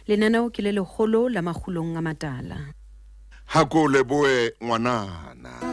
Lenaneo ke le leholo la Makgulong a Matala. Ha ko lebohe ngwanana.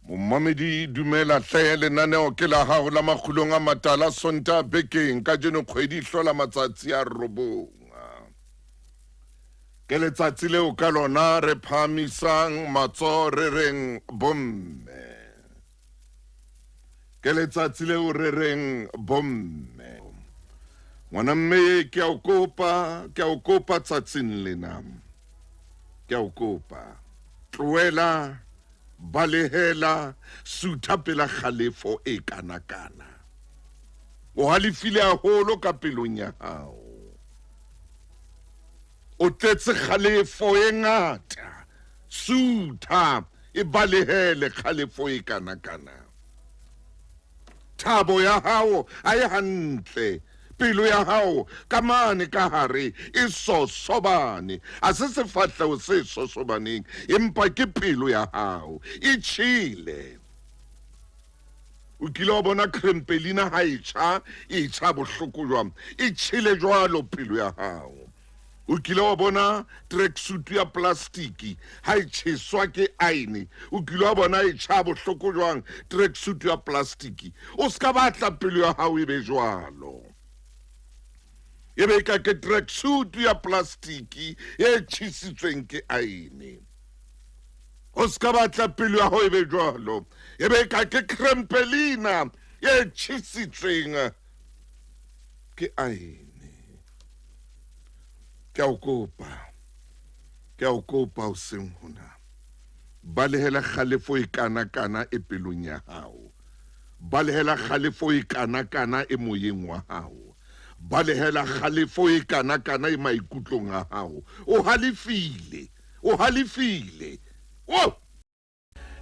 Momamedi dumela hle lenaneo ke la gago la makgulong a matala sonta bekeng ka jeno kgwedi hlola matsatsi a robong ke letsatsi leo ka lona re phahamisang matsoho re reng bomme ke letsatsi leo re reng bomme ngwana mme ke a o kopa ke a o kopa tsatsing lena ke a o kopa tlohela balehela sutha pela kgalefo e kanakana o halefile haholo ka pelong ya hao O tletse kgalefo e ngata. Sutha, e balehele kgalefo e kana-kana. Thabo ya hao a e hantle. Pelo ya hao ka mane ka hare e sosobane. A se sefahleho se sosobaneng, empa ke pelo ya hao. E tjhele. O kile wa bona krempelina ha e tjha, e tjha bohloko jwang? E tjhele jwalo pelo ya hao. O kile wa bona tracksuit ya plastiki ha e tjheswa ke aene? O kile wa bona e tjha bohloko jwang tracksuit ya plastiki? O ska batla pelo ya hao e be jwalo. E be ka ke tracksuit ya plastiki e tjhesitsweng ke aene. O se ka batla pelo ya hao e be jwalo, e be ka ke krempelina e tjhesitsweng ke aene. Ke a o kopa, ke a o kopa hoseng hona, balehela kgalefo e kana-kana e pelong ya hao, balehela kgalefo e kana-kana e moyeng wa hao, balehela kgalefo e kana-kana e maikutlong a hao. O halefile. O halefile. O!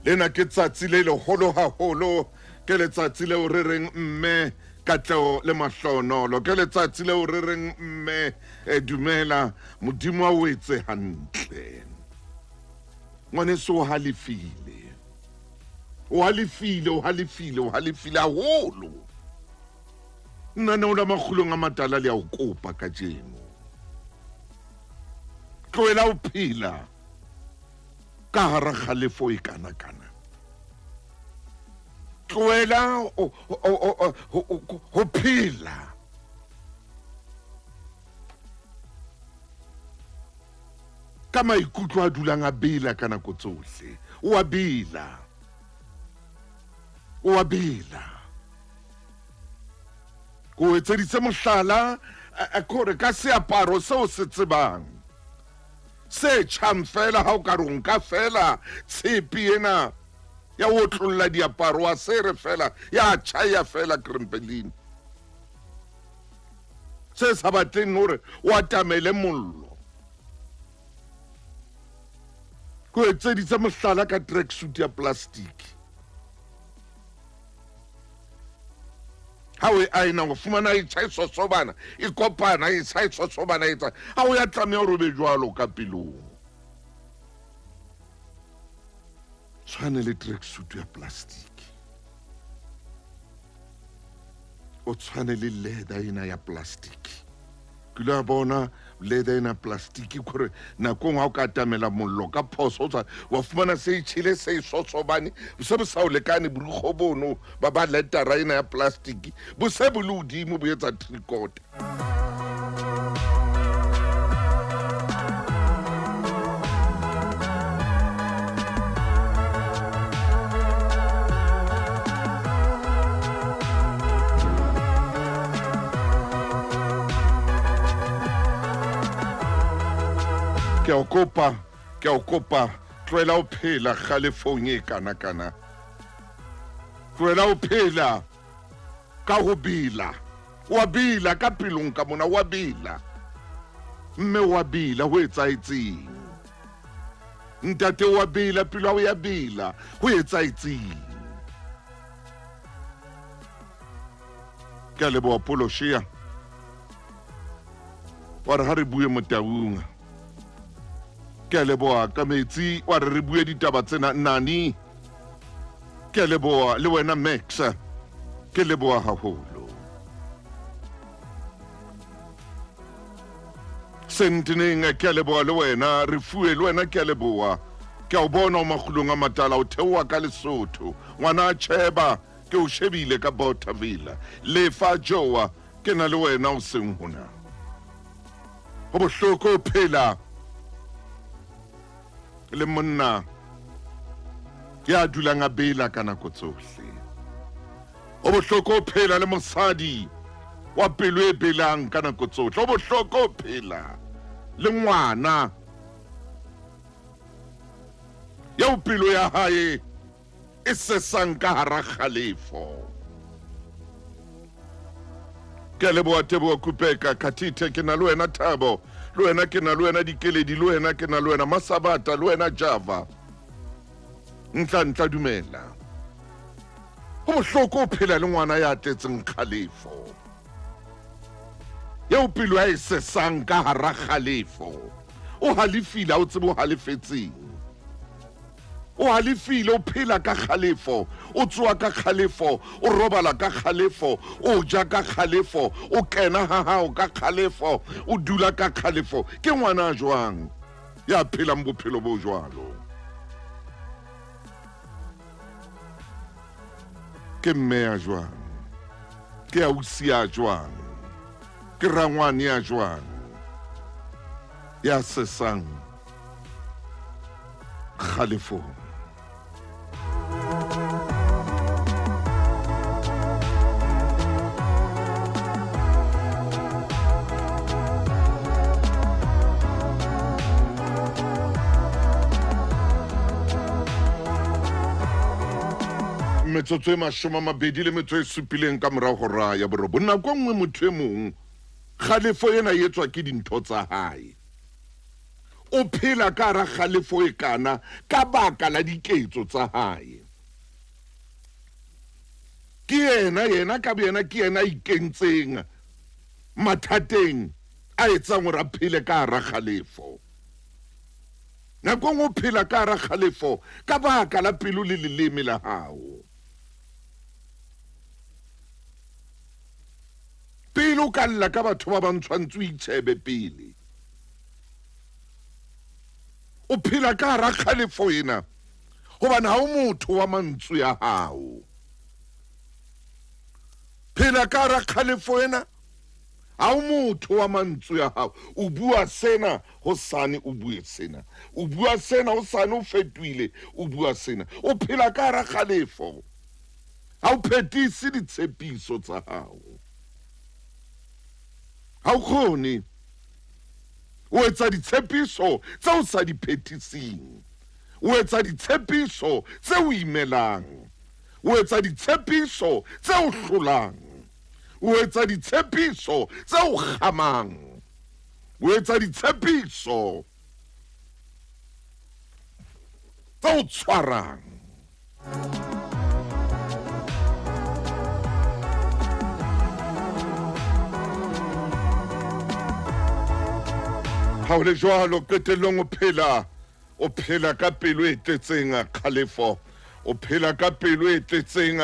Lena ke tsatsi le leholo haholo. Ke letsatsi leo re reng mme katleho le mahlonolo. Ke letsatsi leo re reng mme eh, dumela Modimo a o etse hantle. Ngwaneso o halefile. O halefile, o halefile, o halefile haholo. Nnaneo la makgulong a matala le a o kopa kajeno. Tlohela ho phela ka hara kgalefo e kana-kana. Tlohela ho phela ka maikutlo a dulang a bela ka nako tsohle. O a bela. O a bela. Ko etseditse mohlala kore ka seaparo seo se tsebang se tjhang fela ha o ka re o nka fela tshepe ena ya o otlolla diaparo wa se re fela ya tjha ya fela krempelin se sa batleng hore o atamele mollo. Ko etseditse mohlala ka tracksuit ya plastic. Ha o e aena o fumana e tjha e sosobana e kopana e tjha e sosobana e tsa ha o ya tlameha hore o be jwalo ka pelong. Tshwane le tracksuit ya plastic, o tshwane le leather ena ya plastic. Ke ile bona leather ena plastic kore nakong ha o ka atamela mollo ka phoso o tswa wa fumana se e tjhele se e sosobane se bo sa o lekane borikgo bono ba ba letara ena ya plastic bo se bo le hodimo bo etsa tricota. Ke a o kopa, ke a o kopa, tlohela ho phela kgalefong e kana-kana. Tlohela ho phela ka ho bela. Wa bela ka pelong ka mona, wa bela. Mme wa bela, ho etsahetseng? Ntate wa bela, pelo ya hao ya bela, ho etsahetseng? Ke a leboha Poloshea. Wa re ha re bue Motaung. Ke a leboha ka metsi, wa re re bue ditaba tsena nani. Ke a leboha le wena Max. Ke leboha haholo. Senteneng ke a leboha le wena re fuwe le wena ke a leboha. Ke a o bona o makgulong a matala o theoha ka Lesotho. Ngwana a cheba Ke o shebile ka Bothaville. Lefa joa ke na le wena o seng hona. Ho bohloko ho phela le monna ya dulang a bela ka nako tsohle. Ho bohloko ho phela le mosadi wa pelo e belang ka nako tsohle. Ho bohloko ho phela le ngwana eo pelo ya hae e sesang ka hara kgalefo. Ke a leboha Teboho Kupeka Khathithe, ke na le wena Thabo, le wena ke na le wena Dikeledi, le wena ke na le wena Masabata, le wena Java. Ntla ntla dumela. Ho bohloko ho phela le ngwana ya tletseng kgalefo. Eo pelo ya e sesang ka hara kgalefo. O halefile ha o tsebe o halefetseng. O halefile, o phela ka kgalefo, o tsoa ka kgalefo, o robala ka kgalefo, o ja ka kgalefo, o kena ha hao ka kgalefo, o dula ka kgalefo. Ke ngwana jwang ya phelang bophelo bo jwalo? Ke mme ya jwang? Ke ausi ya jwang? Ke rangwane ya jwang ya sesang kgalefong? Metsotso e 27 ka morago hora ya borobong. Nako e nngwe motho e mong kgalefo ena e etswa ke dintho tsa hae. O phela ka hara kgalefo e kana ka baka la diketso tsa hae. Ke yena, yena ka boyena ke yena a ikentseng mathateng a etsang hore a phele ka hara kgalefo. Nako e nngwe o phela ka hara kgalefo ka baka la pelo le leleme la hao. Pele o ka lla ka batho ba bang tshwantse o itshebe pele. O phela ka hara kgalefo ena hobane ha o motho wa mantswe a hao. Phela ka hara kgalefo ena ha o motho wa mantswe a hao. O bua sena hosane o bue sena. O bua sena hosane o fetohile o bua sena. O phela ka hara kgalefo. Ha o phethise ditshepiso tsa hao. Ha o kgone. O etsa ditshepiso tse o sa di phethising. O etsa ditshepiso tse o imelang. O etsa ditshepiso tse o hlolang. O etsa ditshepiso tse o kgamang. O etsa ditshepiso tse o tshwarang. Ha ho le jwalo, qetellong o phela o phela ka pelo e tletseng kgalefo, o phela ka pelo e tletseng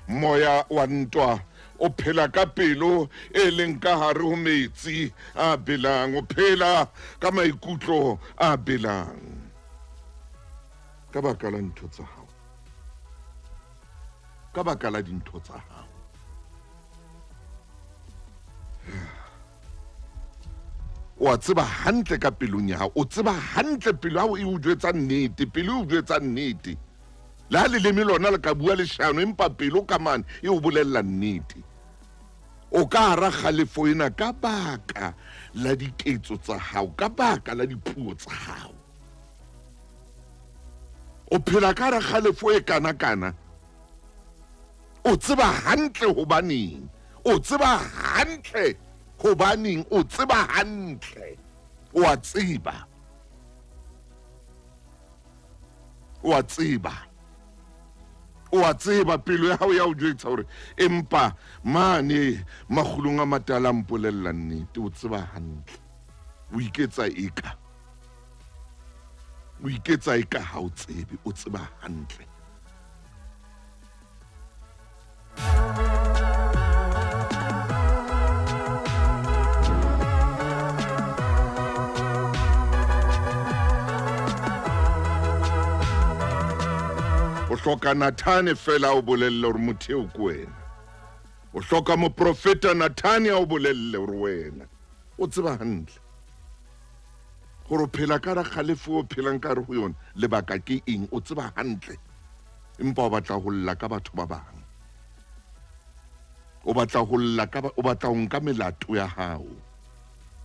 moya wa ntwa, o phela ka pelo e leng ka hare ho metsi a belang, o phela ka maikutlo a belang. Ka baka la ntho tsa hao. Ka baka la dintho tsa hao. O a tseba hantle ka pelong ya hao. O tseba hantle pelo ya hao e o jwetsa nnete. Pelo e o jwetsa nnete. Le ha leleme lona le ka bua leshano, empa pelo ka mane e o bolella nnete. O ka hara kgalefo ena ka baka la diketso tsa hao, ka baka la dipuo tsa hao. O phela ka hara kgalefo e kana-kana. O tseba hantle hobaneng. O tseba hantle hobaneng. O tseba hantle. O a tseba. O a tseba. O a tseba pelo ya hao ya o jwetsa hore empa mane makgulong a matala a mpolella nnete. O tseba hantle. O iketsa eka. O iketsa eka ha o tsebe. O tseba hantle. O hloka Nathane fela a o bolelle hore motho eo ke wena. O hloka moprofeta Nathane a o bolelle hore wena o tseba hantle gore o phela ka kgalefo o phelang ka re ho yona lebaka ke eng. O tseba hantle, empa o batla ho lla ka batho ba bang. O batla ho lla ka, o batla ho nka melato ya hao.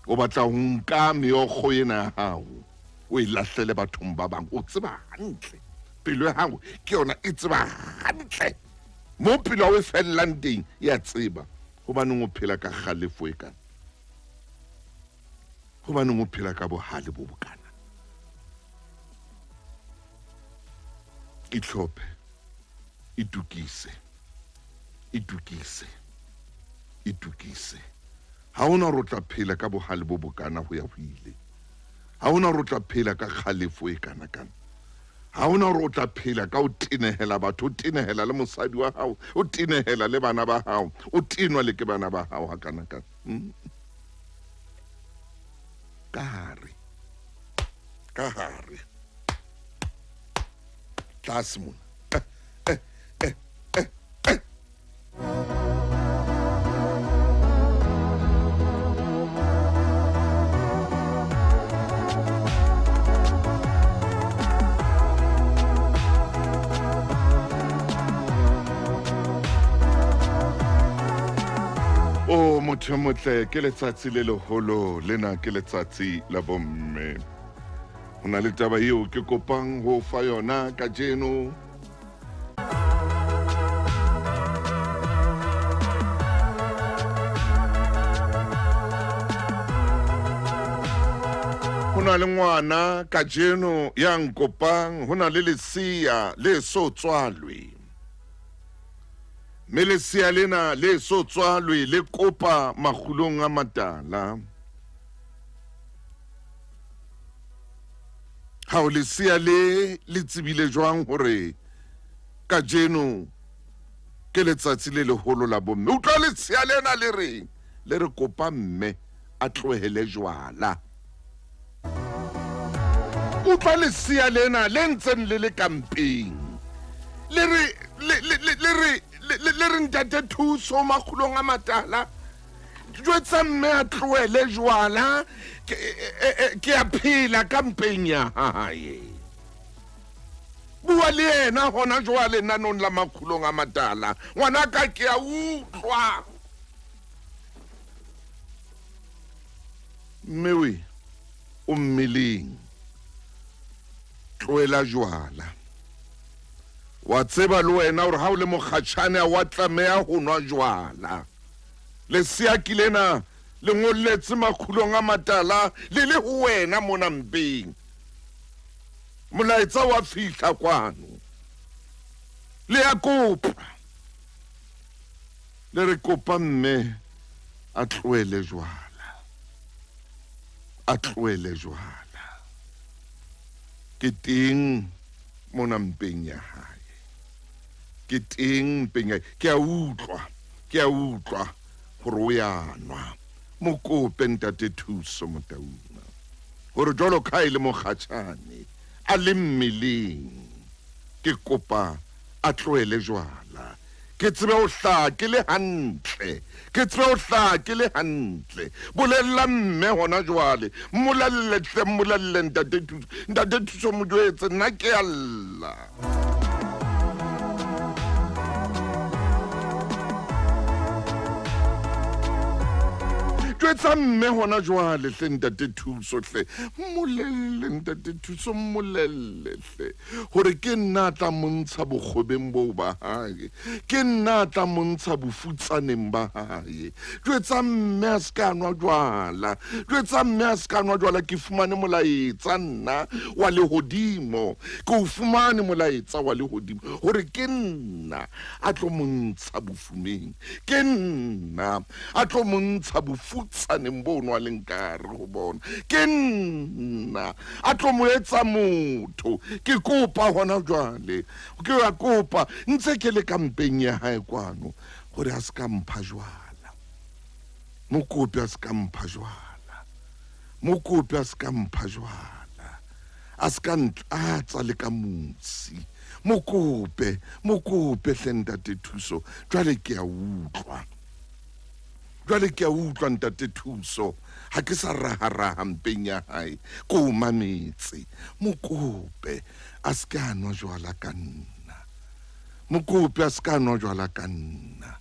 O batla ho nka meokgo ena ya hao, o e lahlele bathong ba bang. O tseba hantle, pelo ya hao ke yona e tseba hantle mo pelo ya o e fellang teng, ya tseba. Hobaneng o phela ka kgalefo e kana? Hobaneng o phela ka bohale bo bokana? Itlhophe, itukise, itukise, itukise. Ha hona hore o tla phela ka bohale bo bokana ho ya ho ile. Ha hona hore o tla phela ka kgalefo e kana kana. Ha hona hore o tla phela ka o tenehela batho, o tenehela le mosadi wa hao, o tenehela le bana ba hao, o tenwa le ke bana ba hao ha kana kana. Ka hare, ka hare, tlase mona. O motho motle, ke letsatsi le leholo lena, ke letsatsi la bomme. Ho na le taba eo ke kopang ho fa yona kajeno. Ho na le ngwana kajeno ya nkopang, ho na le lesea le so tswalwe. Mme lesea lena le so tswalwe le kopa makgulong a matala. Ha o lesea le le tsebile jwang hore kajeno ke letsatsi le leholo la bomme? Utlwa lesea lena le reng? Le re kopa mme a tlohele jwala. Utlwa lesea lena le ntseng le le kampeng. Le re le re ntate Thuso makgulong a matala. Jwetsa mme a tlohele jwala, ke a phela kampeng ya hae. Bua le yena hona jwale nanong la makgulong a matala. Ngwanaka ke a utlwa. Mme we o mmeleng, tlohela jwala. Wa tseba le wena hore ha o le mokgatjhane ha wa tlameha ho nwa jwala. Lesea ke lena le ngolletse makgulong a matala le le ho wena mona mpeng. Molaetsa wa fihla kwano. Le ya kopa. Le re kopa mme a tlohele jwala. A tlohele jwala. Ke teng mona mpeng ya hae. Ke teng mpeng ya, ke a utlwa, ke a utlwa hore o ya nwa. Mo kope ntate Thuso Motaung hore jwalo ka ha e le mokgatjhane a le mmeleng, ke kopa a tlohele jwala. Ke tsebe ho hlaha ke le hantle, ke tsebe ho hlaha ke le hantle. Bolella mme hona jwale, mmolelle hle, mmolelle ntate Thuso. Ntate Thuso mo jwetse nna ke a lla. Jwetsa mme hona jwale hle ntate Thuso hle. Mmolelle ntate Thuso, mmolelle hle hore ke nna a tla mo ntsha bokgobeng boo ba hae. Ke nna a tla mo ntsha bofutsaneng ba hae. Jwetsa mme a se ka nwa jwala. Jwetsa mme a se ka nwa jwala. Ke fumane molaetsa nna wa lehodimo. Ke o fumane molaetsa wa lehodimo hore ke nna a tlo mo ntsha bofumeng. Ke nna a tlo mo ntsha bofutsaneng bo no a leng ka hare ho bona. Ke nna a tlo mo etsa motho. Ke kopa hona jwale, ke a kopa ntse ke le ka mpeng ya hae kwano hore a se ka mpha jwala. Mokopi a se ka mpha jwala. Mokopi a se ka mpha jwala. A se ka ntlatsa le ka mosi. Mokope, mokope hle ntate Thuso. Jwale ke a utlwa. Jwale ke a utlwa ntate Thuso. Ha ke sa raharaha mpeng ya hae, ke o mametse. Mokope a se ke a nwa jwala ka nna. Mokope a se ka nwa jwala ka nna.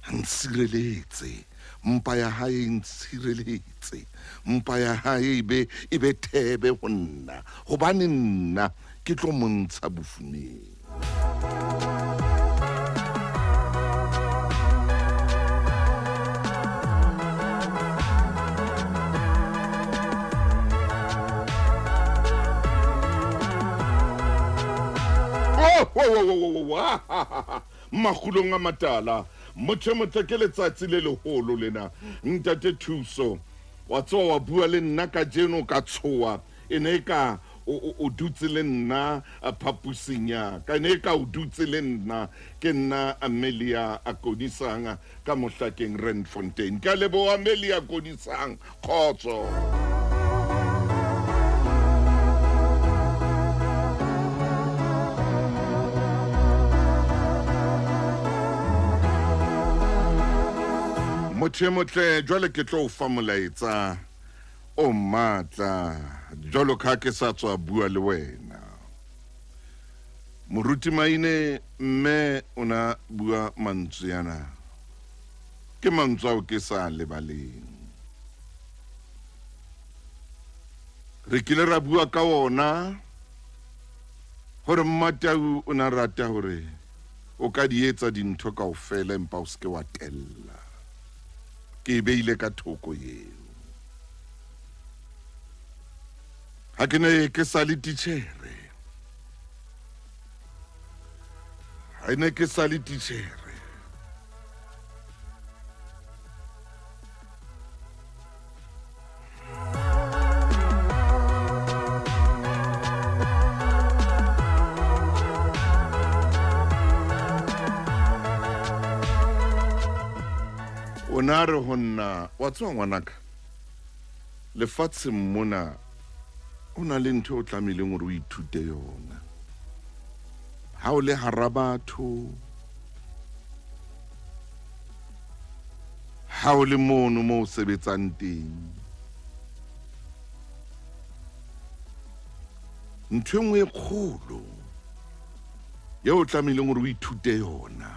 A ntshireletse. Mpa ya hae e ntshireletse. Mpa ya hae e be e be thebe ho nna. Hobane nna ke tlo mo ntsha bofumeng. Oh, oh, oh, oh, oh, ah, ha, ha, ha. Makgulong a matala, motho e motle, ke letsatsi le leholo lena. Ntate Thuso, wa tsoa wa bua le nna kajeno ka tshoa e ne e ka o dutse le nna phapusing ya ka, e ne e ka o dutse le nna. Ke nna Amelia a Kodisang ka Mohlakeng, Randfontein. Ke a leboha Amelia Kodisang, kgotso. Motho e motle, jwale ke tlo o fa molaetsa o matla jwalo ka ke sa tswa bua le wena. Moruti Maine mme o na bua mantswe ana. Ke mantswe ao ke sa lebaleng. Re kile ra bua ka ona hore Mmatau o na rata hore o ka di etsa dintho kaofela empa o se ke wa tella. Ke e beile ka thoko eo. Ha ke ne ke sa le titjhere, ha ne ke sa le titjhere, o ne a re ho nna, wa tseba ngwanaka, lefatsheng mona o na le ntho o tlamehileng hore o ithute yona. Ha o le hara batho, ha o le mono mo o sebetsang teng, ntho e nngwe e kgolo eo o tlamehileng hore o ithute yona,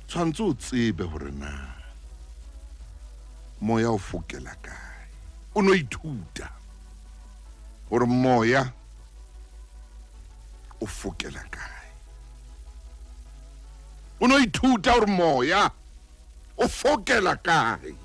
tshwanetse o tsebe hore na moya o fokela kae. O no ithuta hore moya o fokela kae. O no ithuta hore moya o fokela kae.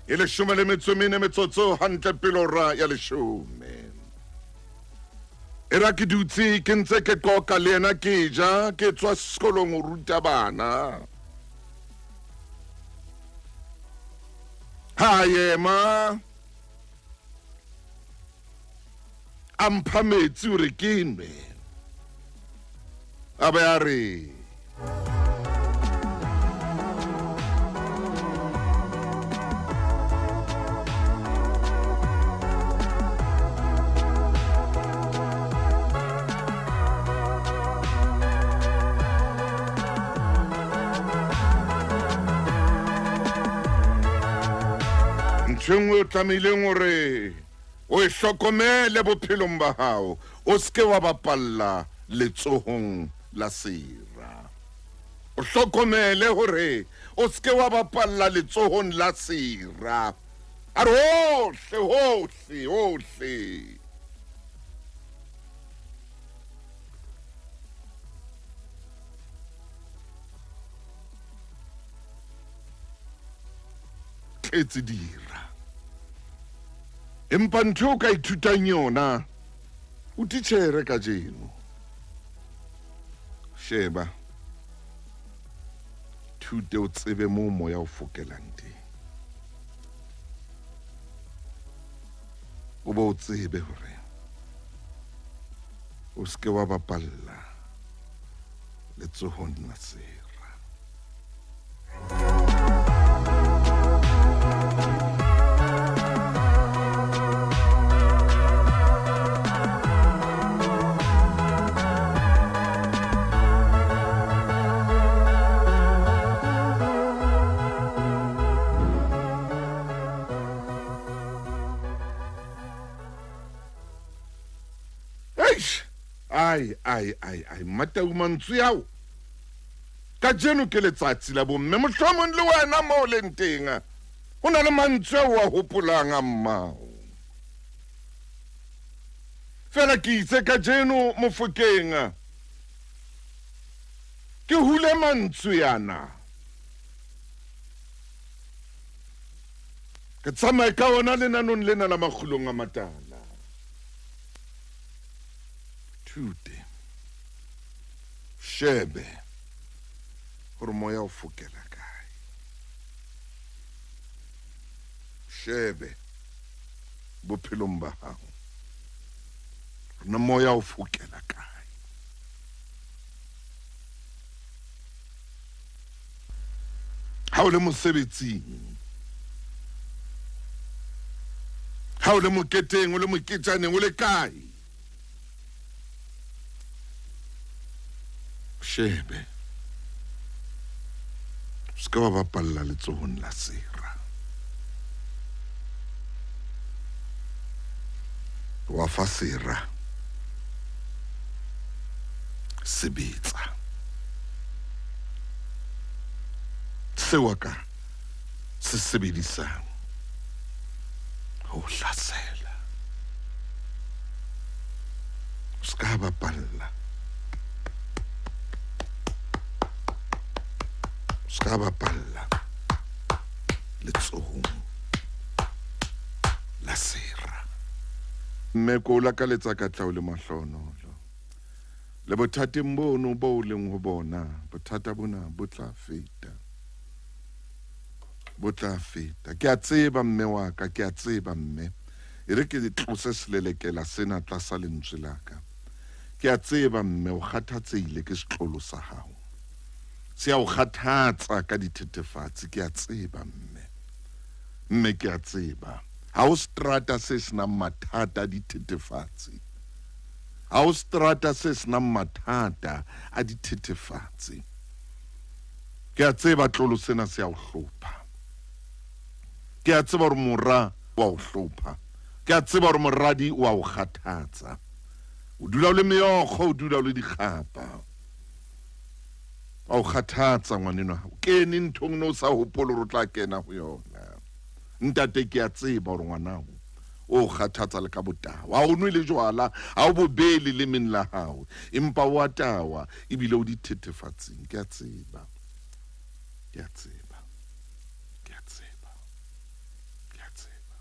E leshome le metso e mene metsotso hantle pele hora ya leshome. E ra ke dutse ke ntse ke qoqa le yena, ke ja ke tswa sekolong ho ruta bana. Ha a ema a mpha metsi hore ke nwe, a be a re, Ntho e nngwe o tlamehileng hore o e hlokomele bophelong ba hao, o se ke wa bapalla letsohong la sera. O hlokomele hore o se ke wa bapalla letsohong la sera. A re hohle, hohle, hohle. Tletse dira. Empa ntho o ka ithutang yona, o titjhere kajeno. Sheba. Thute o tsebe moo moya o fokelang teng. O bo o tsebe hore o se ke wa bapalla letsohong la sera. Eish! Ai, ai, ai, ai, Mmatau mantswe ao. Kajeno ke letsatsi la bomme, mohlomong le wena mo o leng teng ho na le mantswe ao a hopolang a mmao. Fela ke itse kajeno Mofokeng ke hule mantswe ana. Ke tsamaye ka ona lenanong lena la Makgulong a Matala. Thute. Shebe gore moya o fokela kae. Shebe bophelong ba gago rena moya o fokela kae. Ha o le mosebetsing, ha o le moketeng, o le moketjaneng, o le kae, shebe se ka wa bapalla letsohong la sera. Wa fa sera sebetsa seo a ka se sebedisang ho hlasela. O se ka bapalla. O se ka bapalla letsohong la sera. Mme ko o lakaletsa katleho le mahlohonolo. Le bothateng bono bo o leng ho bona, bothata bona bo tla feta. Bo tla feta. Ke a tseba, mme wa ka, ke a tseba, mme. E re ke tlose selelekela sena tlasa lentswe la ka. Ke a tseba, mme, o kgathatsehile ke setlolo sa hao. Se a o kgathatsa ka dithethefatsi. Ke a tseba, mme. Mme ke a tseba. Ha ho seterata se se nang mathata a dithethefatsi. Ha ho seterata se se nang mathata a dithethefatsi. Ke a tseba tlolo sena se a o hlopha. Ke a tseba hore mora wa o hlopha. Ke a tseba hore moradi wa o kgathatsa. O dula o le meokgo, o dula o le dikgapa. Wa o kgathatsa ngwanenwa. O kene nthong no sa hopole hore o tla kena ho yona. Ntate ke a tseba hore ngwanao o kgathatsa le ka botawa. Ha o nwe le jwala, ha o bo bee lelemeng la hao, empa o a tawa ebile o dithethefatsing. Ke a tseba. Ke a tseba. Ke a tseba. Ke a tseba.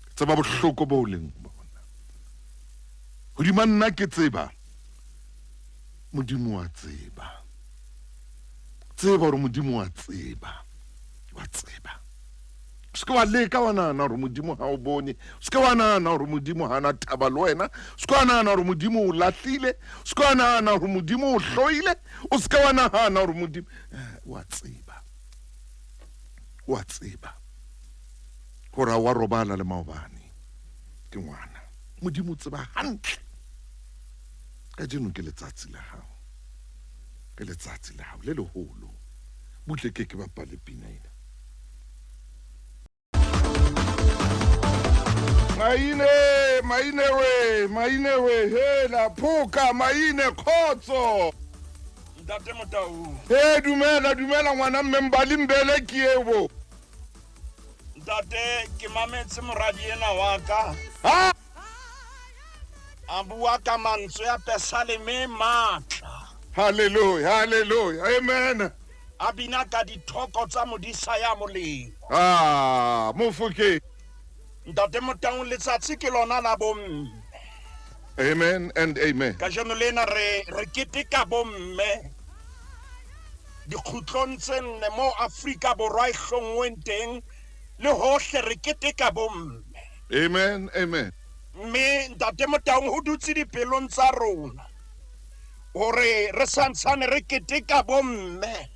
Ke tseba bohloko bo leng bona. Hodima nna ke tseba. Modimo wa tseba. Tseba hore Modimo wa tseba. Wa tseba. O se ke wa leka wa nahana gore Modimo ga o bone. O se ke wa nahana gore Modimo ga na taba le wena. O se ke wa nahana gore Modimo o lahlile. O se ke wa nahana gore Modimo o hloile. O se ke wa nahana gore Modimo wa tseba. Wa tseba gore a wa robala le maobane ke ngwana. Modimo o tseba hantle. Kajeno ke letsatsi la hao. Ke letsatsi la hao le leholo. Butle ke ke bapale pina ena. Maine, maine we, maine we, hela phoka, maine khotso. Ntate Motau. He dumela, dumela ngwana mme Mbali Mbele ke eo. Ntate ke mametse moradi ena wa ka. Ha? A bua ka mantswe a pesaleme matla. Hallelujah, hallelujah. Amen. A bina ka dithoko tsa modisa ya molemo. Ah, Mofokeng. Ntate Motau, letsatsi ke lona la bomme. Amen and amen. Kajeno lena re re keteka bomme dikgutlong tse nne mo Afrika Borwa e hlongweng teng le hohle re keteka bomme. Amen, amen. Mme Ntate Motaung ho dutse dipelong tsa rona hore re santshane re keteka bomme.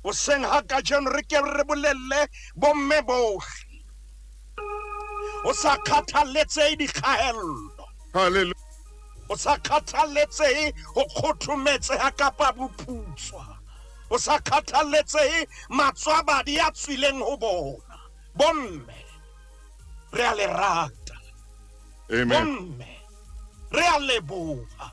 Hoseng ha kajeno re ke re bolelle bomme bohle o sa kgathalletsehe dikgaello. Hallelujah. O sa kgathalletsehe ho kgothometseha kapa boputswa. O sa kgathalletsehe matswabadi a tswileng ho bona. Bomme, re a le rata. Amen. Bomme, re a leboha.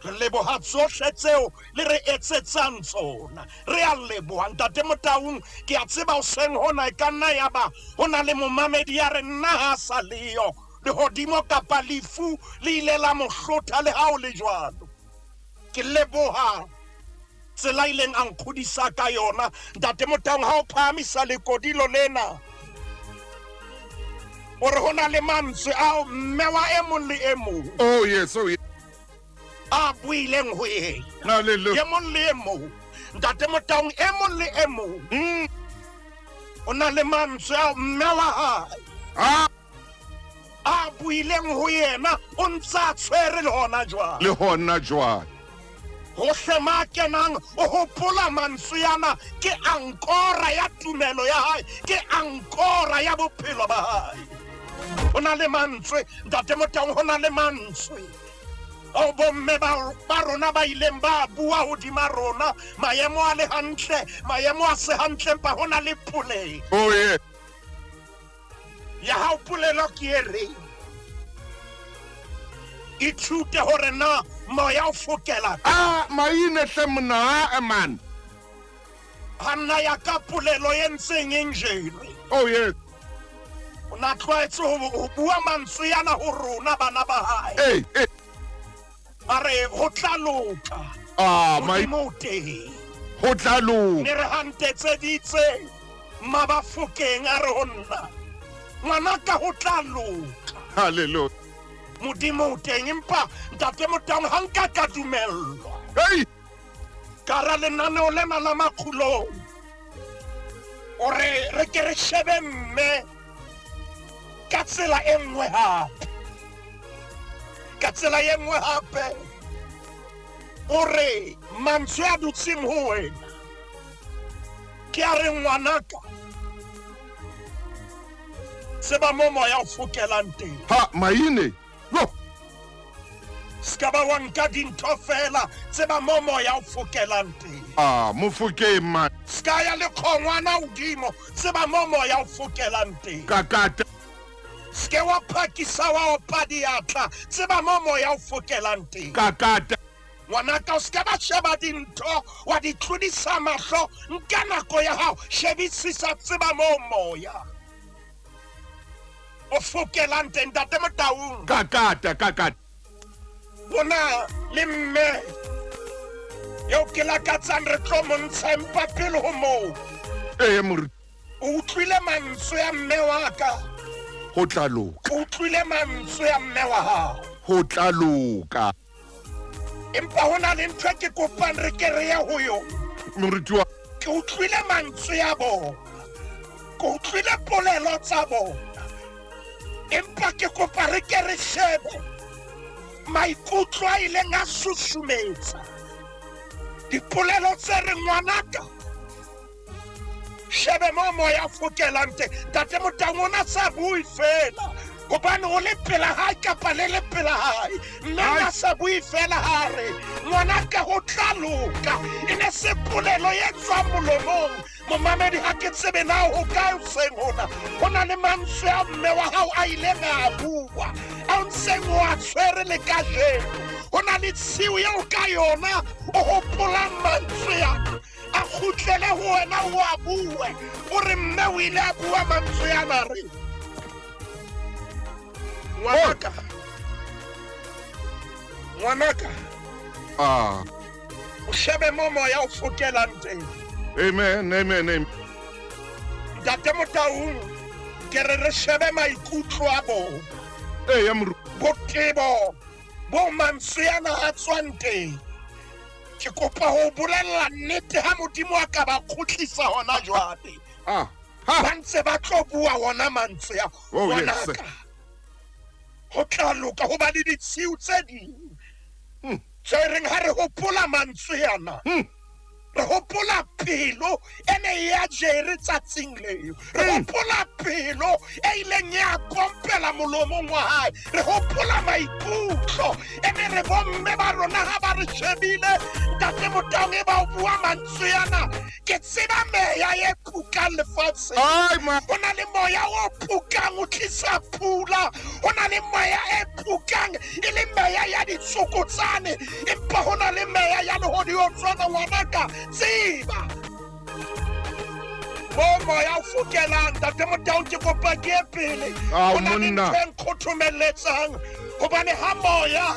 Re leboha tsohle tseo le re etsetsang tsona. Re a leboha. Ntate Motaung, ke a tseba hoseng hona e ka nna ya ba ho na le momamedi ya re nna ha sa leyo. Lehodimo kapa lefu le ile la mo hlotha le ha o le jwalo. Ke leboha tsela ileng a nkgodisa ka yona. Ntate Motaung, ha o phahamisa lekodilo lena, o re ho na le mantswe ao mme wa e mong le e mong. Oh yes, oh yes. A buileng ho yena. Hallelujah. E mong le e mong. Ntate Motaung, e mong le e mong. O na le mantswe ao mme wa hae. Ah. A buileng ho yena, o ntse a tshwere le hona jwale. Le hona jwale. Hohle ma kenang, o hopola mantswe ana ke ankora ya tumelo ya hae, ke ankora ya bophelo ba hae. Ho na le mantswe, Ntate Motaung, ho na le mantswe ao bomme ba rona ba ileng ba bua hodima rona, maemo a le hantle, maemo a se hantle, empa ho na le polelo. Oh yeah. Ya hao polelo ke e reng, ithute hore na moya o fokela. Ah, maine hle mna man. Ha nna ya ka polelo e ntseng e njere. Oh yes. O na tlwaetse ho bua mantswe yana ho rona bana ba hae. Hey, hey. A re ho tla loka. Ah, Modimo o teng. Ho tla loka. Ne re hantetseditse Mabafokeng a re ho nna, ngwanaka ho tla loka. Hallelujah. Modimo o teng, empa Ntate Motaung ha nka ka dumellwa. Hey. Ka ra lenaneo lena la Makgulong. O re re ke re shebe mme ka tsela e nngwe hape. Ka tsela e nngwe hape. O re mantswe a dutseng ho wena ke a re ngwanaka, tseba mo moya o fokelang teng. Ha maine. Yo. Ska ba wa nka dintho fela, tseba mo moya o fokelang teng. Ah, Mofokeng man. Ska ya le kgongwana hodimo, tseba mo moya o fokelang teng. Kakata. Ske wa phakisa wa opa diatla, tseba mo moya o fokelang teng. Kakata. Ngwanaka, o ska ba sheba dintho wa di tlodisa mahlo, nka nako ya hao, shebisisa, tseba mo moya o fokelang teng. Ntate Motaung. Kakata, kakata. Bona le mme eo ke lakatsang re tlo montsha, empa pele ho moo. Eh, moruti. O utlwile mantswe a mme wa ka. Ho tla loka. O utlwile mantswe a mme wa hao. Ho tla loka. Empa ho na le ntho e ke kopang re ke re ye ho yona. Moruti wa. Ke utlwile mantswe a bona. Ke utlwile polelo tsa bona. Empa ke kopa re ke re shebe maikutlo a ileng a susumetsa dipolelo tse re ngwanaka, shebe mo moya o fokelang teng. Ntate Motaung, o na sa bue fela hobane o le pela hae kapa le le pela hae, mme o na sa bue fela ha re ngwanaka ho tla loka. E ne se polelo e tswang molomong Momamedi, ha ke tsebe na ho kae hoseng hona. Ho na le mantswe a mme wa hao a ileng a bua, a o ntseng o a tshwere le kajeno. Ho na le tshiu eo ka yona o hopolang mantswe ana, a kgutlele ho wena o a bue, o re mme o ile a bua mantswe ana re ngwanaka, ngwanaka. O shebe mo moya o fokelang teng. Amen, amen, amen. Ntate Motaung, ke re re shebe maikutlo a bona. Ee, ya moru. Botebo bo mantswe ana a tswang teng. Ke kopa ho bolella nnete ha Modimo a ka ba kgutlisa hona jwale. Ba ntse ba tlo bua hona mantswe a. Oh, yes. Ngwanaka, ho tla loka ho ba le ditshiu tse ding. Tse reng ha re hopola mantswe ana, re hopola pelo e ne ya jere tsatsing leo, re hopola pelo e ileng ya kompela molomong wa hae, re hopola maikutlo e ne re bomme ba rona ha ba re shebile. Ntate Motaung, e ba o bua mantswe ana, ke tseba meya e pukang lefatsheng. Ho na le moya o pukang o tlisa pula, ho na le moya e pukang e le meya ya ditsokotsane, empa ho na le meya ya lehodimo tswana. Ngwanaka, tseba mo moya o fokelang. Ntate Motaung, ke kopa ke ye pele. Ho na le ntho e nkgothomelletsang, hobane ha moya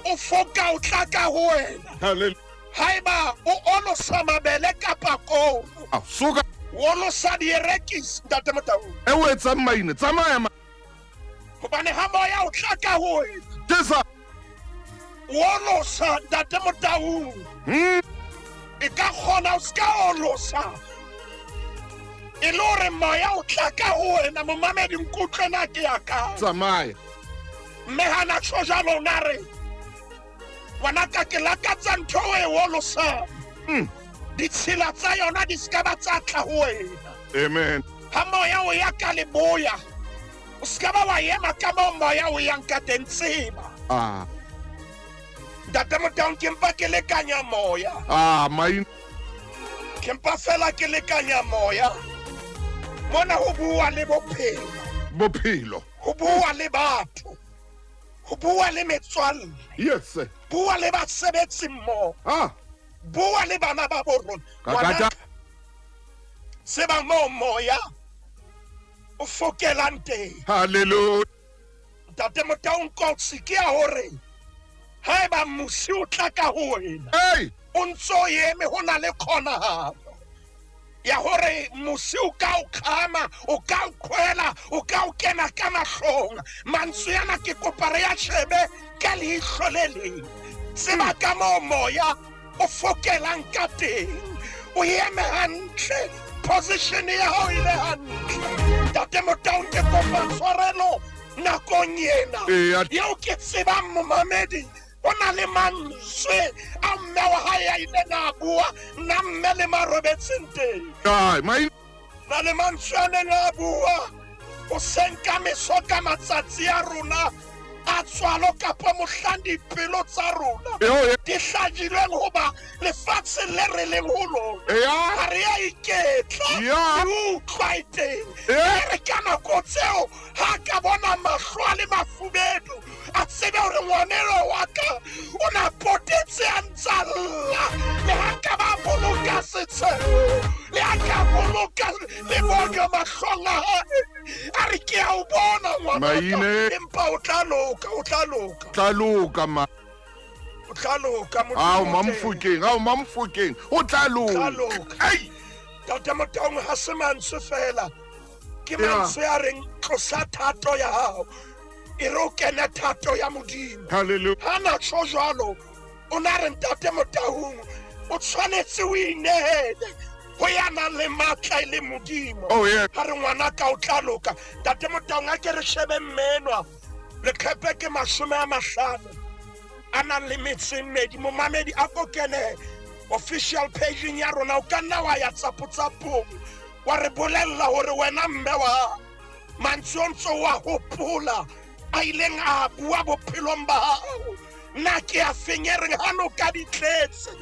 o foka o tla ka ho wena. Haeba o olosa mabele kapa koro, Soka. o olosa dierekisi, Ntate Motaung. E o etsang maine, tsamaya ma. Hobane ha moya o tla ka ho wena, Tesa. o olosa, Ntate Motaung. E ka kgona o ska olosa, e le hore moya o tla ka ho wena. Momamedi, nkutlwe na ke ya ka. Tsamaya. Mme hana tjho jwalo, o na re ngwanaka, ke lakatsa ntho o e olosang, ditshila tsa yona di ska ba tsa tla ho wena. Amen. Ha moya o ya ka leboya, o ska ba wa ema ka moo moya o yang ka teng, tseba. Ntate Motaung, ke mpa ke lekanya moya. Maine. Ke mpa fela ke lekanya moya. Mona ho bua le bophelo. Bophelo. Ho bua le batho. Ho bua le metswalle. Yes. Bua le basebetsi mmoho. Bua le bana ba bo rona. Ngwanaka, tseba moo moya o fokelang teng. Hallelujah. Ntate Motaung, kotsi ke ya hore haeba mosi o tla ka ho wena, o ntso eme, ho na le kgonahalo ya hore mosi o ka o kgama, o ka o kgwela, o ka o kena ka mahlong. Mantswe ana ke kopa re ya shebe ka leihlo le leng. Tseba ka moo moya o fokelang ka teng, o eme hantle, position ya hao e be hantle. Ntate Motaung, ke kopa tshwarelo nakong ena eo ke tsebang momamedi o na le mantswe a mme wa hae a ileng a bua, nna mme le marobetseng teng. Na le mantswe a neng a bua o seng ka meso ka matsatsi a rona a tswalo kapa mohlang dipelo tsa rona di hlajilweng hoba lefatshe le re leng ho lona ha re a iketla, re utlwa e teng. E re ka nako tseo ha ka bona mahlo a le mafubedu, a tsebe hore ngwanelo wa ka o na potetse a ntsa lla. Le ha ka ba boloka setshelo, le ha ka boloka lebonyo mahlong a hae, a re ke a o bona ngwanaka, empa o tla loka, o tla loka. Tla loka ma. O tla loka, Modimo Ao, o teng. Mamfokeng, ao, Mamfokeng, o tla loka. Tla loka. Ei! Ntate Motaung, ha se mantswe fela, ke mantswe a reng tlosa thato ya hao, e re o kene thato ya Modimo. Hallelujah. Ha na tjho jwalo, o na re Ntate Motaung, o tshwanetse o inehele ho ya nang le matla e le Modimo. Oh, yeah. Ha re ngwanaka o tla loka. Ntate Motaung, a ke re shebe mmenwa. Leqhepe ke 50 a nang le metso e mmedi. Momamedi, a ko kene official page-eng ya rona, o ka nna wa ya tsapotsapong wa re bolella hore wena mme wa mantswe o ntso wa hopola a ileng a bua bophelong ba hao, na ke a feng e reng ha noka di tletse,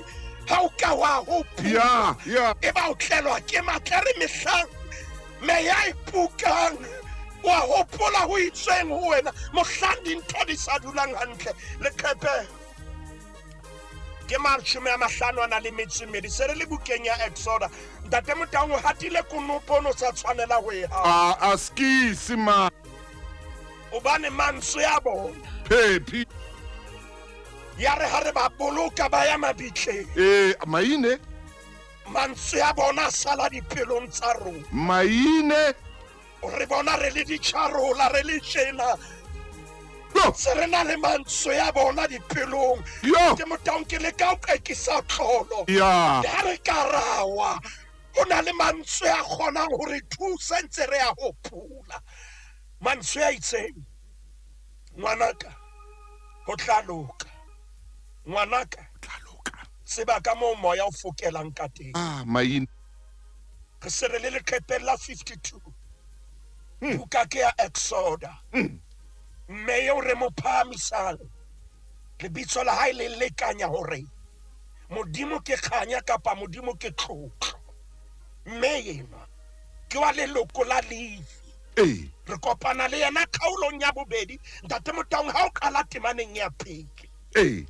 Ha o ka wa hopola. Ya, ya. E ba o tlelwa ke matla re mehlang meya e pukang. Wa hopola ho itsweng ho wena mohlang dintho di sa dulang hantle. Leqepe ke 58 se re le bukeng ya Exoda. Ntate Motaung o hatile konopo o no sa tshwanela ho e hata. A a skisi ma. Hobane mantswe a bona. Phephi. Ya re ha re ba boloka ba ya mabitleng. Ee, maine. Mantswe a bona a sala dipelong tsa rona. Maine. Re bona re le ditjharola, re le tjena. Yo. Se re na le mantswe a bona dipelong. Yo. Ke Motaung ke leka ho qekisa tlholo. Ya. Le ha re ka rawa, ho na le mantswe a kgonang ho re thusa ntse re a hopola. Mantswe a itseng, ngwanaka, ho tla loka. Ngwanaka, Tla loka. tseba ka moo moya o fokelang ka teng. Ah, maine. Re se re le leqhepeng la 52. Buka ke ya Exoda. Mme eo re mo phahamisang, lebitso la hae le lekanya hore Modimo ke kganya kapa Modimo ke tlotlo. Mme enwa ke wa leloko la Levi. Ee. Re kopana le yena kgaolong ya bobedi, Ntate Motaung, ha o qala temaneng ya pele. Ee.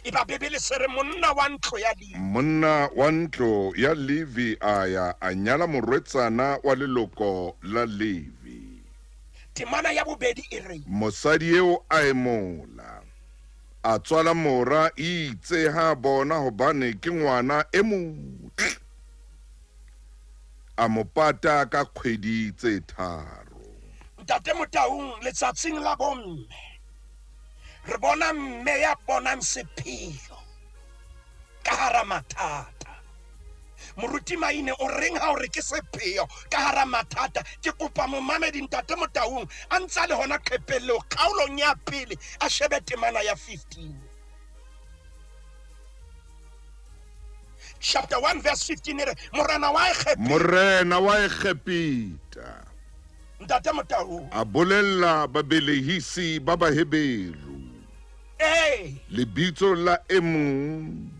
Eba Bibele se re monna wa ntlo ya Levi. Monna wa ntlo ya Levi a ya a nyala morwetsana wa leloko la Levi. Temana ya bobedi e re. Mosadi eo a emola, a tswala mora, eitse ha a bona hobane ke ngwana e motle, a mo pata ka kgwedi tse tharo. Ntate Motaung, letsatsing la bomme, re bona mme ya bonang sepheo ka hara mathata. Moruti Maine o reng ha o re ke sepheo ka hara mathata? Ke kopa momamedi Ntate Motaung a ntsa le hona qhepeng leo kgaolong ya pele a shebe temana ya 15. Chapter 1 verse 15 e re Morena wa Egepeta. Morena wa Egepeta. Ntate Motaung. A bolella babelehisi ba Baheberu. Ee. Lebitso la e mong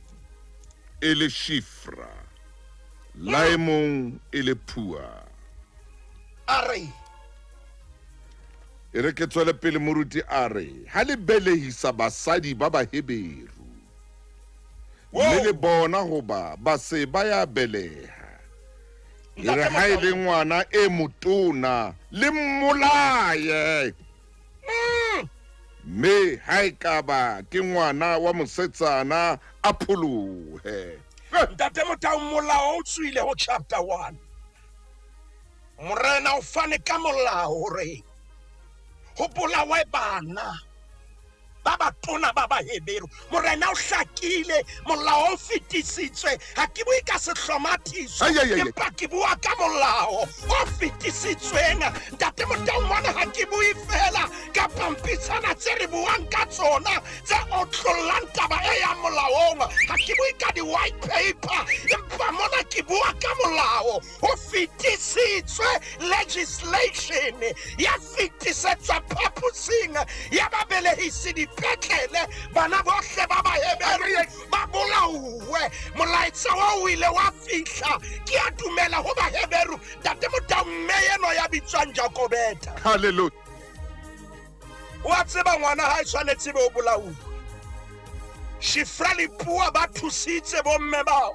e le Shifra, la e mong e le Pua. A re. E re ke tswele pele moruti a re, ha le belehisa basadi ba Baheberu, mme le bona hoba ba se ba ya beleha, e re ha e le ngwana e motona, le mmolaye. Mme ha e ka ba ke ngwana wa mosetsana, a pholohe. Ntate Motaung, molao o tswile ho chapter 1. Morena o fane ka molao hore ho bolawe bana ba batona ba Baheberu. Morena o hlakile, molao o fetisitswe. Ha ke bue ka sehlomathiso, Ai, ai, ai, ai. empa ke bua ka molao o fetisitsweng. Ntate Motaung, mona ha ke bue fela ka pampitshana tse re buang ka tsona tse otlollang taba e yang molaong. Ha ke bue ka di-white paper, empa mona ke bua ka molao o fetisitswe. Legislation ya fetisetswa phaposing ya babelehisi dipetlele, bana bohle ba Baheberu ba bolauwe. Molaetsa wa o ile wa fihla, ke a dumela ho Baheberu. Ntate Motaung, mme enwa ya bitswang Jakobeta. Hallelujah. Wa tseba ngwana ha e tshwanetse be o bolauwe. Shifra le Pua ba thusitse bomme bao.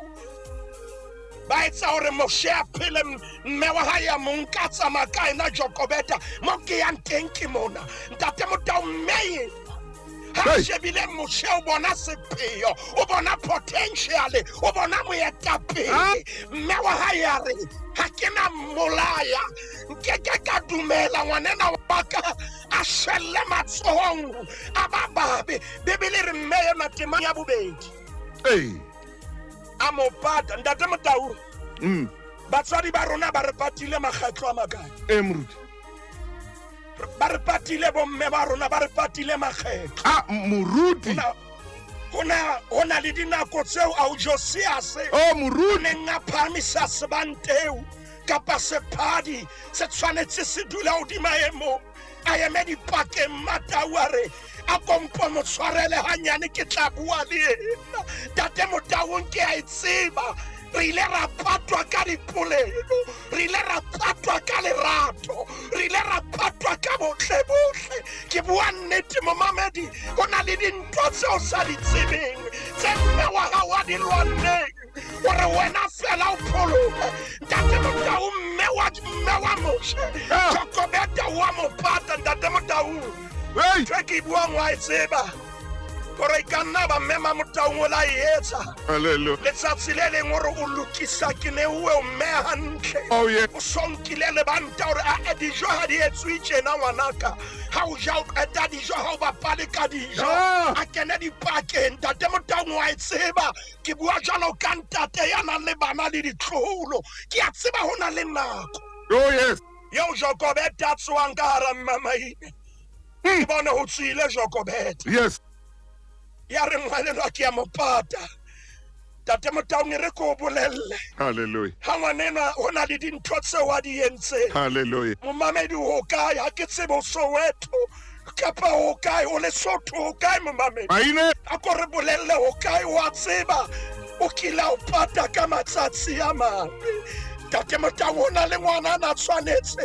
Ba etsa hore Moshe a phele, mme wa hae a mo nka tsamaya ka ena Jokobeta. Mo ke yang teng ke mona. Ntate Motaung, mme ena ha Hey. shebile Moshe, o bona sepheo, o bona potential, o bona moetapele. Ah. Mme wa hae a re, ha ke na mmolaya, nkeke ka dumela ngwanena wa ka a shwelle matsohong a ba babe. Bibele re mme ena tema ya bobedi. Ee. A mo pata. Ntate Motaung, batswadi ba rona ba re patile makgetlo a makae? Ee, moruti. Ba re patile bomme ba rona, ba re patile makgetlo. Ah, moruti. Ho na le dinako tseo ao Josiase Oh, moruti. neng a phahamisa sebanteo kapa sephadi se tshwanetse se dula hodima e mong. A eme dipakeng, Matau a re, A ko mpo mo tshwarele hanyane ke tla bua le yena. Ntate Motaung ke a e tseba. Re ile ra patwa ka dipolelo, re ile ra patwa ka lerato, re ile ra patwa ka botle bohle. Ke bua nnete momamedi, ho na le dintho tseo sa di tsebeng tse mme wa hao a di lwanneng gore wena fela o phologe. Ntate Motaung, mme wa mme wa Moshe, Ah. Jokobeta wa mo pata. Ntate Motaung, Hey! ntho e ke e buang wa e tseba gore e ka nna ba mme Mamotaung o la e etsa. Hallelujah. Letsatsi le leng ore o lokisa ke neuwe o mme hantle. Oh, yeah. O so nkile lebanta gore a dijo ha di etswe tjena ngwanaka. Ha o ja o qeta dijo ha o bapale ka dijo. Ah. A kene dipakeng. Ntate Motaung wa e tseba. Ke bua jwalo ka ntate ya nang le bana le ditloholo. Ke a tseba ho na le nako. Oh, yes. Eo Jokobete a tsoang ka hara mmamaine. Ke bone ho tswile Jokobete. Yes. Ya re ngwanenwa ke ya mo pata. Ntate Motaung e re ke o bolelle. Hallelujah. Ha ngwanenwa ho na le dintho tseo a di entseng. Hallelujah. Momamedi ho kae? Ha ke tsebe o Soweto kapa ho kae, o Lesotho ho kae momamedi? Maine. A ko re bolelle ho kae, wa tseba o kile a o pata ka matsatsi a mabe. Ntate Motaung ho na le ngwana a na tshwanetse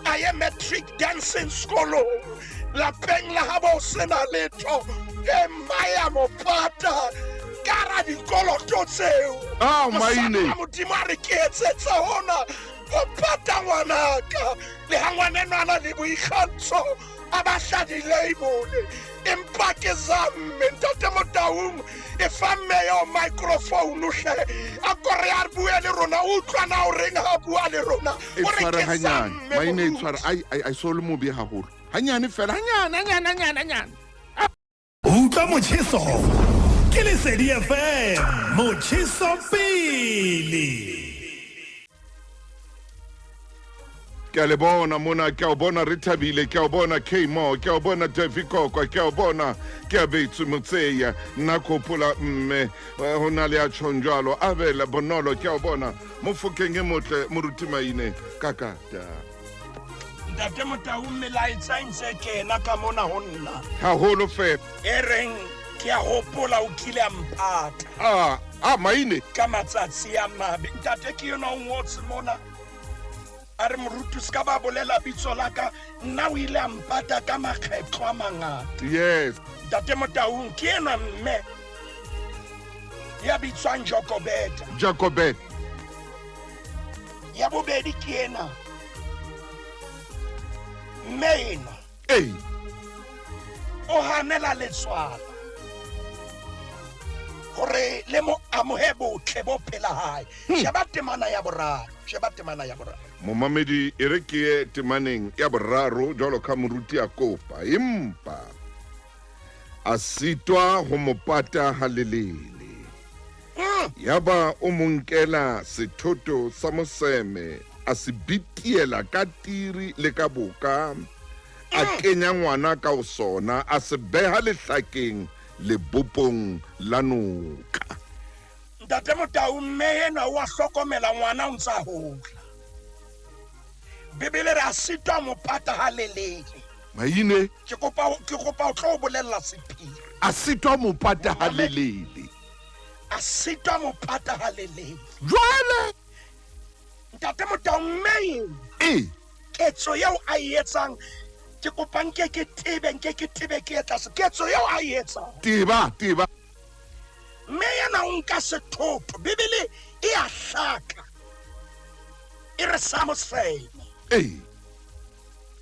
a ye matric dancing sekolong. Lapeng la habo o sena letho. E mmaya mo pata ka hara dikoloto tseo. Ah, Mosadi Maine. wa Modimo a re ke etsetsa hona ho pata ngwanaka. Le ha ngwanenwa a na le boikgantsho a batla di-label. Empa ke zamme Ntate Motaung e fa mme eo microphone hle. A ko re a bue le rona, o utlwa na o reng ha bua le rona. E O re tshware ke hanyane. zamme Maine e moruti. tshware. Ai ai ai so le mobe haholo. Hanyane fela. Hanyane hanyane hanyane hanyane. Utlwa motjheso ke Lesedi FM, motjheso pele. Ke a le bona mona, ke a o bona re thabile, ke a o bona K Mo, ke a o bona Davy Kokwa, ke a o bona ke a Betsu Motseya, nna ke hopola mme ho na le ya tjhong jwalo, Abel Bonolo, ke a o bona Mofokeng e motle Moruti Maine Kakata. Ntate Motaung melaetsa e ntse kena ka mona ho nna. Haholo fela. E reng ke a hopola o kile a mpata. Ah, ah Maine. Ka matsatsi a mabe. Ntate ke yona o ngotse mona. A re moruti se ka ba bolela bitso la ka, nna o ile a mpata ka makgetlo a mangata. Yes. Ntate Motaung ke enwa mme ya bitswang Jokobeta. Jokobet. Ya bobedi ke ena. Mme enwa. Ei. O hanela letswalo hore le mo amohe botle bo phela hae. Sheba temana ya boraro. Sheba temana ya boraro. Momamedi e re ke ye temaneng ya boraro jwalo ka moruti a kopa, empa a sitwa ho mo pata halelele. Yaba o mo nkela sethoto sa moseme, a se bitiela ka tiri le ka boka, a kenya ngwana ka ho sona, a se beha lehlakeng lebopong la noka. Ntate Motau, mme enwa wa hlokomela ngwana o ntsa hola. Bibele re a sitwa mo pata halelele. Maine. Ke kopa o tlo bolella sephiri. A sitwa mo pata halelele. A sitwa mo pata halelele. Jwale Ntate Motau, mme e ketso eo a e etsang, ke kopa nke ke tebe, nke ke tebe ke ye tlase. Ketso eo a e etsang. Teba, teba. Mme yena o nka sethoto. Bibele e a hlaka. E re sa moseme. Ee.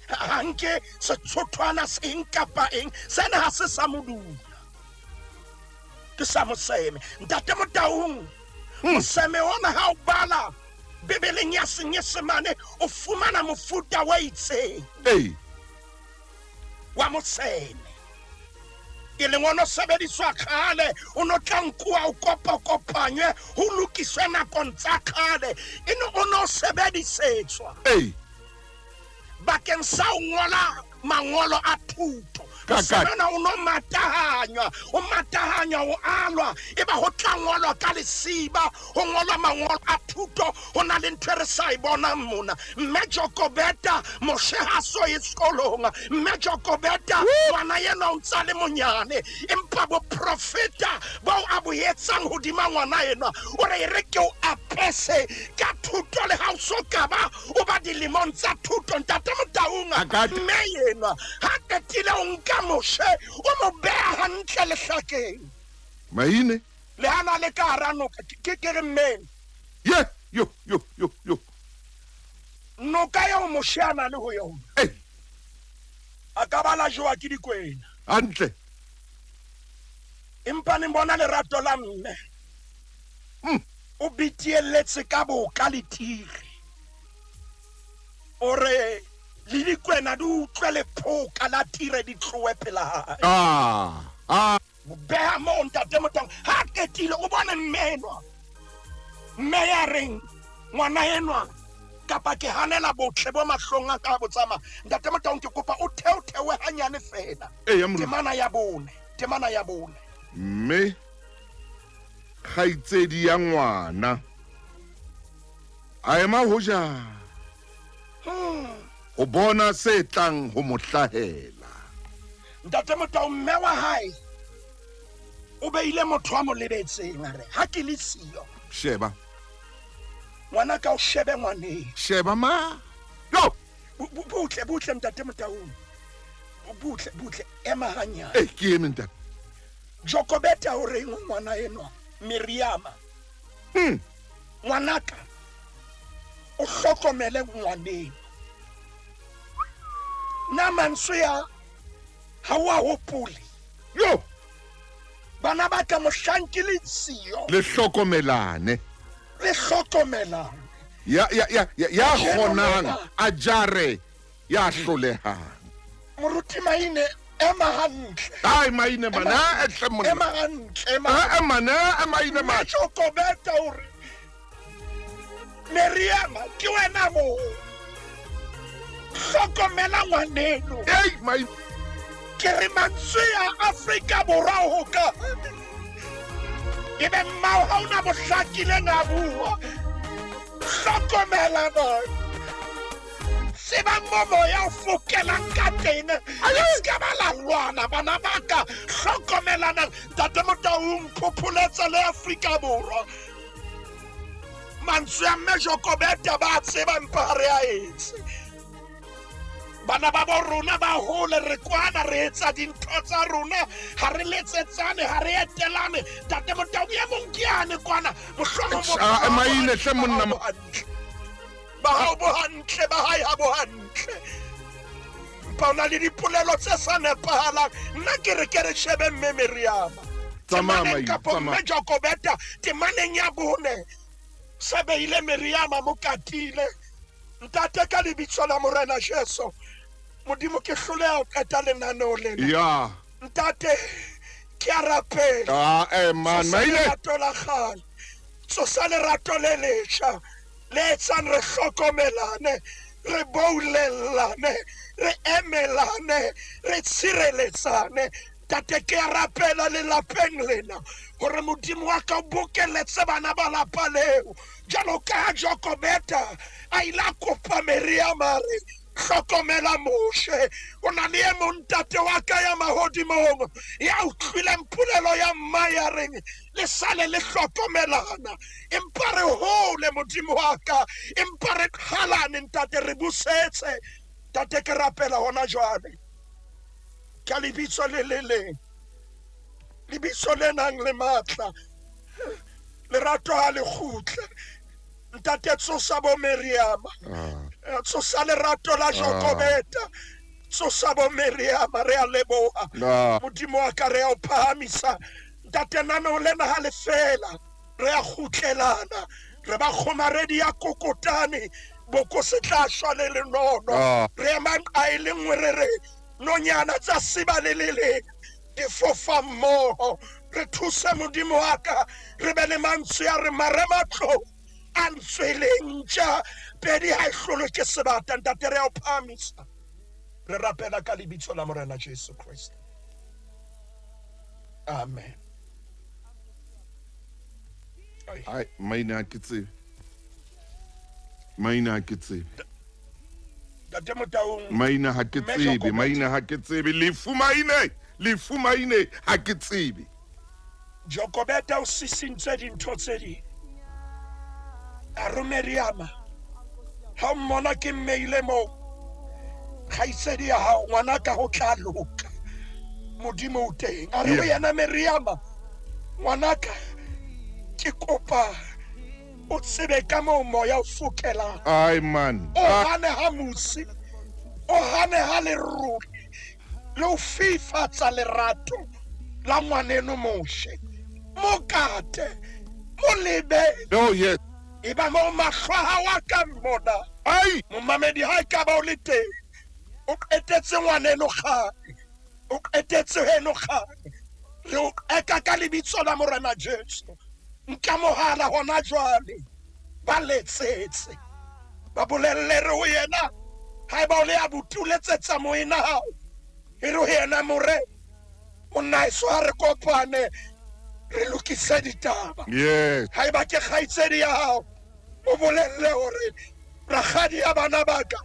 Ha nke sethothwana se eng kapa eng, sena ha se sa modula. Ke sa moseme. Ntate Motaung, moseme ona ha o bala Bibeleng ya Senyesemane, o fumana mofuta wa itseng. Ee. Wa moseme. E leng ono sebediswa kgale, o no tla nkuwa o kopakopanywe, ho lokiswe nakong tsa kgale. E ne o no sebedisetswa. Ee. Bakeng sa ho ngola mangolo a thuto. Mosebena o no matahanywa, o matahanywa, o alwa, e ba ho tla ngolwa ka lesiba, ho ngolwa mangolo a thuto, ho na le ntho e re sa e bonang mona. Mme Jokobeta, Moshe ha so ye sekolong. Mme Jokobeta, ngwana enwa o ntse a le monyane, empa boprofeta boo a bo etsang hodima ngwana enwa, o re e re ke o apese ka thuto le ha o so ka ba o ba dilemong tsa thuto. Ntate Motaung, mme enwa ha qetile o nka Moshe o mo beha hantle lehlakeng. Maine. Le ha na le ka hara noka, ke ke re mmeng. Ye, yo, yo, yo, yo. Noka eo Moshe a na le ho yona. Ei. A ka ba la jowa ke dikwena. Hantle. Empa ne bona lerato la mme. O bitielletse ka boka le tire. O re le dikwena di utlwe lephoka la tire di tlohe pela hae. Ah, ah. Beha moo ntate Motaung ha qetile o bone mme enwa. Mme ya reng ngwana enwa kapa ke hanela botle bo mahlong a ka bo tsamaya. Ntate Motaung ke kopa o theothewe hanyane fela. Eya, moruti. Temana ya bone, temana ya bone. Mme kgaitsedi ya ngwana a ema hoja ho bona se tlang ho mo hlahela. Ntate Motau, mme wa hae o beile motho a mo lebetseng, a re ha ke le siyo. Sheba. Ngwana ka o shebe ngwaneng. Sheba ma. Yo. Butle, butle ntate Motau. Butle, butle, ema hanyane. Eh, ke eme ntate. Jokobeta o reng ngwana enwa Miriama? Ngwanaka o hlokomele ngwaneng. Na mantswe a ha o a hopole? Yo. Bana ba ka mohlang ke le siyo. Le hlokomelane. Le hlokomelane. Ya ya ya ya kgonang a jare ya hlolehang. Moruti Maine ema hantle. Ai Maine mana e hle monna. Ema hantle ema. Eh mana e Maine ma. Jokobeta o re Miriama ke wena mo. Hlokomela ngwaneno. Ei Maine. Ke re mantswe a Afrika Borwa ho ka. Ebe mmao ha ona bohlakileng a bua. Hlokomela bana. Tsebang mo moya o fokelang ka teng. Le se ka ba la lwana bana ba ka. Hlokomelanang. Ntate Motaung phopholetsa le Afrika Borwa. Mantswe a mme Jokobeta ba tseba empa ha re a etse. Bana ba bo rona ba hole re kwana re etsa dintho tsa rona ha re letsetsane ha re etelane. Ntate Motaung e mong ke yane kwana mohlomong Ah, Maine hle monna. Ba hao bo hantle, ba hae ha bo hantle. Empa o na le dipolelo tse sa nepahalang. Nna ke re ke re shebe mme Miriama. Tsamaya, Temaneng Maine, kapo tsamaya. mme Jokobeta temaneng ya bone. Se beile Miriama mo katile. Ntate ka lebitso la Morena Jesu. Modimo ke hloleha ho qeta lenaneo lena. Ya. Ntate ke a rapela. Ah, eh man, Tsosa Maine. lerato la kgale. Tsosa lerato le letjha. Le etsang re hlokomelane, re boulellane, re emelane, re tshireletsane. Ntate ke a rapela lelapeng lena hore Modimo wa ka o bokeletse bana ba lapa leo. Jwalo ka ha Jokobeta a ile a kopa Miriama a re hlokomela Moshe, o na le e mong ntate wa ka ya mahodimong ya utlwileng polelo ya mma ya reng le sale le hlokomelana. Empa re hole Modimo wa ka, empa re qhalane ntate, re busetse. Ntate ke rapela hona jwale ka lebitso le le leng, lebitso le nang le matla, lerato ha le kgutle. Ntate tsosa bo Miriama, tsosa lerato la Jokobeta, tsosa bo Miriama, re a leboha. Modimo wa ka re a o phahamisa. Ntate nano lena ha le fela, re a kgutlelana, re ba kgomaredi ya kokotane, boko se tla shwa le lenono. Re ema nqa e le nngwe re re nonyana tsa siba le le leng di fofa mmoho. Re thuse Modimo wa ka, re be le mantswe a re marematlou a ntsweleng ntja pedi ha e hlolwe ke sebata. Ntate re a o phahamisa. Re rapela ka lebitso la Morena Jesu Kriste. Amen. Ai, maina ha ke tsebe. Maina ha ke tsebe. Ntate Motaung. Maina ha ke tsebe, maina ha ke tsebe. Lefu maine, lefu maine ha ke tsebe. Jokobeta o sisintse dintho tse ding. A re Meriama, ha o mmona ke mmeile moo, kgaitsedi ya hao, ngwanaka, ho tla loka. Modimo o teng. A re ho yena, Meriama, ngwanaka, ke kopa o tsebe ka moo moya o fokelang. Ai man. O hane ha mosi, o hane ha lerole, le o fifatsa lerato la ngwaneno Moshe. Mo kate, mo lebe. Oh yes. E ba moo mahlo a hao a ka mmona. Ai! Momamedi, ha e ka ba o le teng, o qetetse ngwaneno kgale, o qetetse heno kgale. Re o qeka ka lebitso la Morena Jesu. Nka mohala hona jwale, ba letsetse, ba bolelle re ho yena, haeba o le abuti o letsetsa moena hao, e re ho yena, More, monna eso, ha re kopane re lokise ditaba. Yes. Haeba ke kgaitsedi ya hao, o bolelle hore rakgadi ya bana ba ka,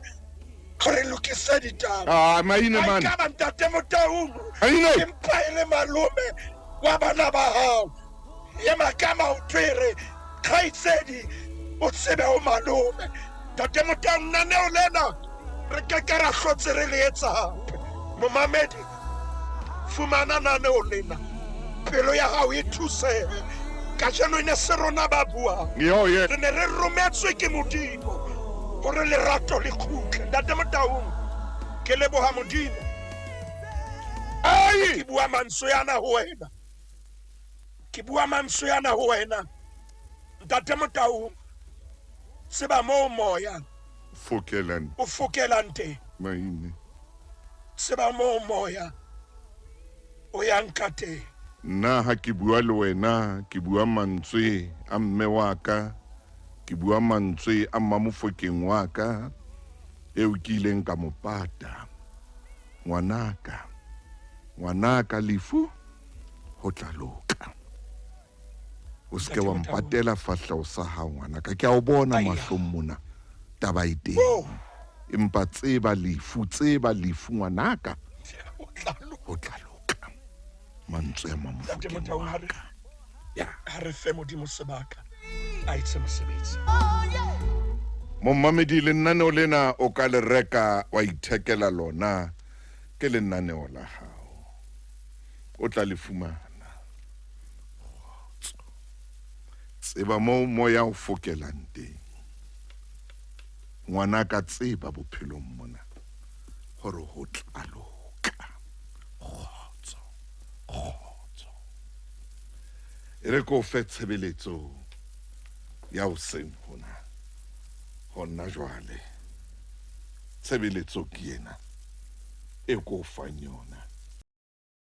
re lokise ditaba. Ah, maine man. Ha ekaba ntate Motaung, Maine. empa e le malome wa bana ba hao, ema ka maoto e re, kgaitsedi, o tsebe o malome. Ntate Motaung, naneo lena re ke ke ra hlotse re le etsa hape. Momamedi, fumana naneo lena, pelo ya hao e thusehe. Kajeno e ne se rona ba buang. Yo, yeah. Re ne re rometswe ke Modimo hore lerato le kgutle. Ntate Motaung, ke leboha Modimo. Ai! Ke bua mantswe ana ho wena. Ke bua mantswe ana ho wena. Ntate Motaung, tseba moo moya fokelang, o fokelang teng. Maine. Tseba moo moya o yang ka teng. Nna ha ke bua le wena, ke bua mantswe a mme wa ka, ke bua mantswe a mmamofokeng wa ka, eo ke ileng ka mo pata. Ngwanaka, ngwanaka, lefu ho tla loka. O se ke wa mpatela fahleho sa hao, ngwanaka. Ke a o bona mahlong mona, taba e teng. Empa tseba lefu, tseba lefu, ngwanaka, ho tla loka. Mantswe a mamofokeng wa ka. Ya, ha re fe Modimo sebaka, a etse mosebetsi. Momamedi, lenaneo lena o ka le reka wa ithekela lona, ke lenaneo la hao. O tla le fumana. Kgotso. Tseba moo moya o fokelang teng. Ngwanaka, tseba bophelong mona hore ho tla loka. Kgotso, kgotso. E re ke o fe tshebeletso ya hoseng hona. Hona jwale tshebeletso ke ena e ko fang yona.